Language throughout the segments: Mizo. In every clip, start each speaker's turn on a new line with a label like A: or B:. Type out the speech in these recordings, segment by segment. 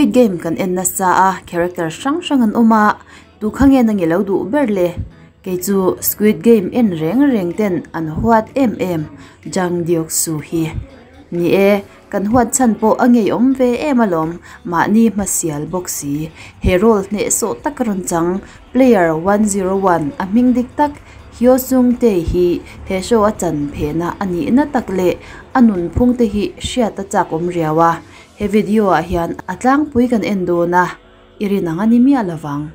A: Squid Game kan en nasa a, character hrang hrang an awm a, tu kha nge nang i lo duh ber le? Kei chu Squid Game en reng reng ten an huat em em Jang Deok Soo hi. Ni e, kan huat chhan pawh a ngeiawm ve em alawm, mahni hmasial bawk si. He role hnehsawh tak a rawn chang, Player 101 a hming dik tak Hyo Sung Tae hi he show a chan phehna a nihna tak leh a nunphung te hi hriat a chak awm riau a. He video ah hian a tlangpui kan en dawn a, i rin ang a ni miah lovang.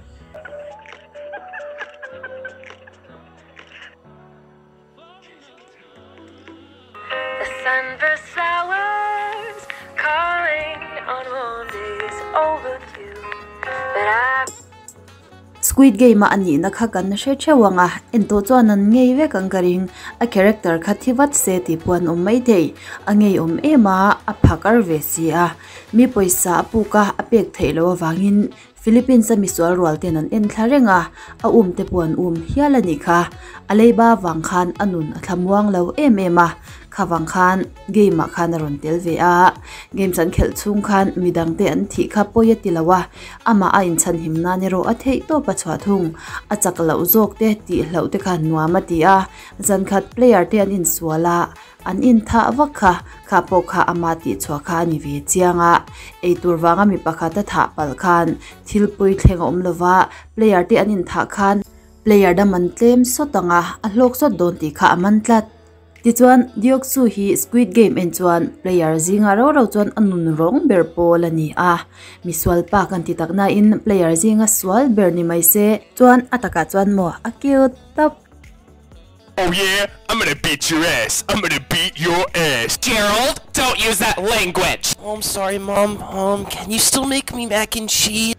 A: Squid Game a a nihna kha kan hre theuh ang a, en tawh chuan an ngei vek ang ka ring. A character kha thi vat se tih pawh an awm maithei. A ngeiawm em a, a phakar ve si a. Mi pawisa a puk a, a pek theih loh avangin Philippines a misual rual ten an en thla reng a, a um te pawh an um hial a nih kha. A leiba vang khan a nun a thlamuang lo em em a, kha vang khan game ah khan a rawn tel ve a. Games an khelh chhung khan midang te an thih kha pawi a ti lo a, amah a inchhanhim nan erawh a theih tawp a chhuah thung. A chak loh zawk te tih hlauh te khan nuam a ti a, zankhat player te an insual a, An inthah vak kha, kha pawh kha ama tihchhuah kha a ni ve chiang a. Eitur vanga mi pakhat a thah palh khan thil pui thleng a awm lova, player te an inthah khan player dam an tlem sawt ang a, a hlawk sawt dawn tih kha a man tlat. Tichuan, Deoksu hi Squid Game en chuan player zinga rau rau chuan a nun rawng ber pawl a ni a. Misual pa kan ti tak nain player zinga sual ber ni mai se, chuan a takah chuan maw a cute tawp.
B: Oh yeah, I'm gonna beat your ass, I'm gonna beat your ass.
C: Gerald, don't use that language!
D: Oh, I'm sorry, Mom. Um, can you still make me mac and cheese?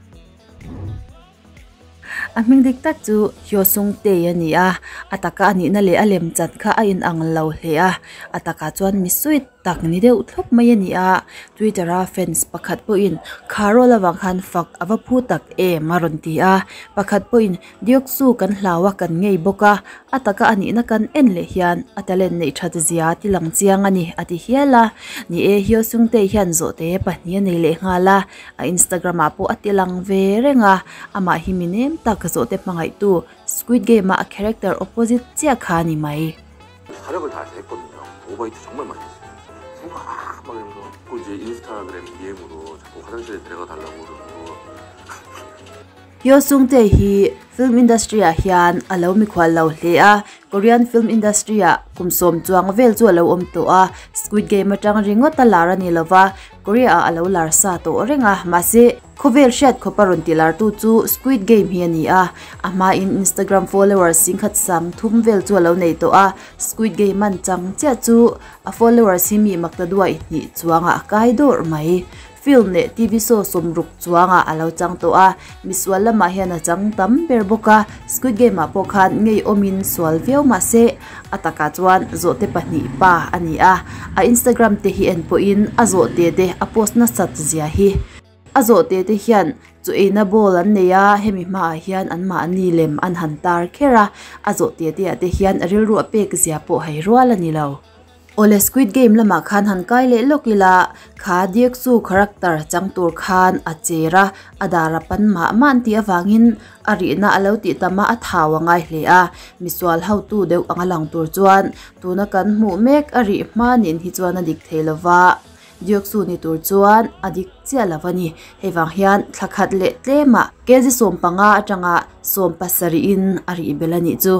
A: A hming dik tak chu Hyo Sung Tae a ni a, a taka a nihna leh a lem chan kha a inang lo hle a, a takah chuan mi sweet tak ni deuh thlawp mai a ni a, Twitter a fans pakhat pawhin kha rawl avang khan fak a va phu tak em a rawn ti a, pakhat pawhin Deoksu kan hlau a kan ngei bawk a, a taka a nihna kan en leh hian a talent neih that zia a ti lang chiang a ni a ti hial a, ni e Hyosung te hian zawhte pahnih a nei leh nghal a, a Instagram ah pawh a ti lang ve reng a, amah hi mi nem tak zawhte hmangaihtu Squid Game a a character opposite chiah kha a ni mai.
E: 사력을 다해서 했거든요. 오버히트 정말 많이 했어요. 우와 막 이러면서 그 이제 인스타그램 DM으로 자꾸 화장실에 데려가 달라고 그러고
A: Hyo Sung Tae hi film industry ah hian a lo mikhual lo hle a, Korean film industry ah kum sawm chuang vel chu a lo awm tawh a, Squid Game atang ringawt a lar a ni lova, Korea ah a lo lar sa tawh reng a, mahse Khawvel hriat khawp a rawn ti lartu chu Squid Game hi a ni a, a hmain Instagram followers singkhat sang thum vel chu a lo nei tawh a, Squid Game an chang chiah chu a followers hi mi makta duai hnih chuangah a kai dawrh mai. Film leh TV show sawmruk chuangah a lo chang tawh a, misual lamah hian a chang tam ber bawk a, Squid Game ah pawh khan ngeiawmin sual viau mah se a takah chuan zawhte pahnih pa a ni a, a Instagram te hi en pawhin a zawhte te a post nasat zia hi. A zawhte te hian chu eina bowl an nei a, hemi hmaah hian anmahni lem an han tar kher a, a zawhte te ah te hian rilru a pek zia pawh hai rual a ni lo. Awle Squid Game lamah khan han kai leh lawk ila, kha Deoksu character chang tur khan a cher a, a dar a pan mah mah an tih avangin a rihna a lo tih tam a, a thau a ngai hle a, misual hotu deuh anga lang tur chuan tuna kan hmuh mek a rih hma nen hi chuan a dik thei lova. Deoksu ni tur chuan a dik chiah lo a ni. Hei vang hian thla khat leh tlemah kg 15 atanga 17 in a rih bel a nih chu.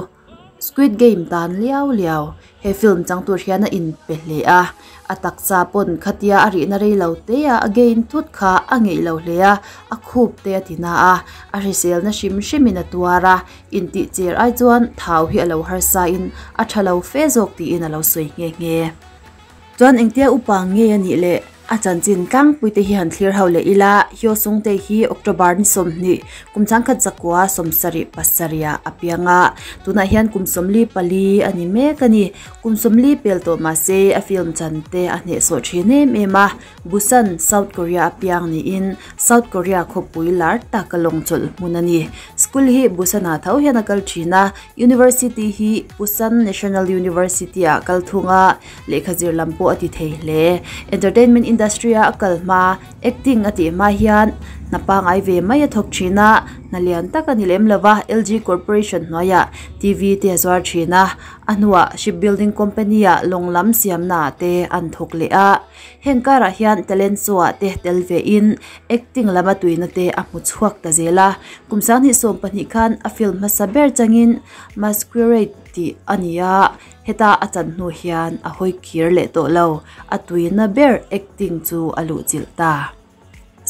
A: Squid Game tan liau liau he film chang tur hian a inpe hle a. A taksa pawn khatia a rihna rei lo te a a gain thut kha a ngeih lo hle a, a khup te a ti na a, a hriselna hrim hrimin a tuar a, intih cher ai chuan thau hi a lo harsa in a tha lo fe zawk tiin a lo sawi nghe nghe. Chuan engtia upa nge a nih le? A chanchin tlangpuite hi han thlir ho leh ila, Hyo Sung Tae hi October ni 20, kum changkhat zakua 77 ah a piang a, tunah hian kum 44 a ni mek a ni. Kum 40 pel tawh mah se a film chan te a hnehsawh thin em em a, Busan, South Korea a piang niin South Korea khawpui lar tak a lawng chawlh hmun a ni. School hi Busan ah tho hian a kal thin a, University hi Busan National University ah kal thung a, lehkha zir lam pawh a ti thei hle. Entertainment industry a a kal hma, acting a tih hma hian hna pangai ve mai a thawk thin a, hna lian tak a ni lem lo va, LG Corporation hnuaiah TV te a zuar thin a, a hnuah shipbuilding company ah lawng lam siamna ah te an thawk leh a. Heng karah hian talent show ah te tel ve in acting lama tuina te a hmu chhuak ta zel a. Kum 2020 khan a film hmasa ber changin Masquerade tih a ni a, heta a chan hnu hian a hawi kir leh tawh lo, a tuina ber acting chu a luh chilh ta.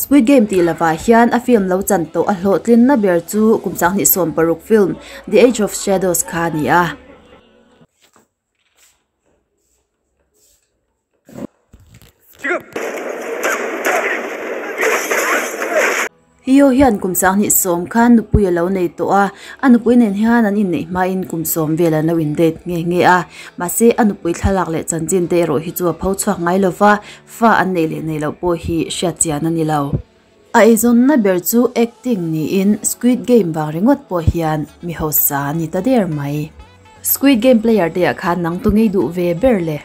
A: Squid Game tih lovah hian a film lo chan tawh a hlawhtlinna ber chu kum 2016 film The Age of Shadows kha a ni a. Hio hian kum 2010 khan nupui a lo nei tawh a, a nupui nen hian an inneih hmain kum 10 vel an lo in date nghe nghe a. Mahse a nupui thlalak leh chanchin te erawh hi chu a pho chhuak ngai lo va, fa an neih leh neih loh pawh hi hriat chian a ni lo. A eizawnna ber chu acting niin Squid Game vang ringawt pawh hian mi hausa a ni ta der mai. Squid Game player te ah khan nang tu ngei duh ve ber le.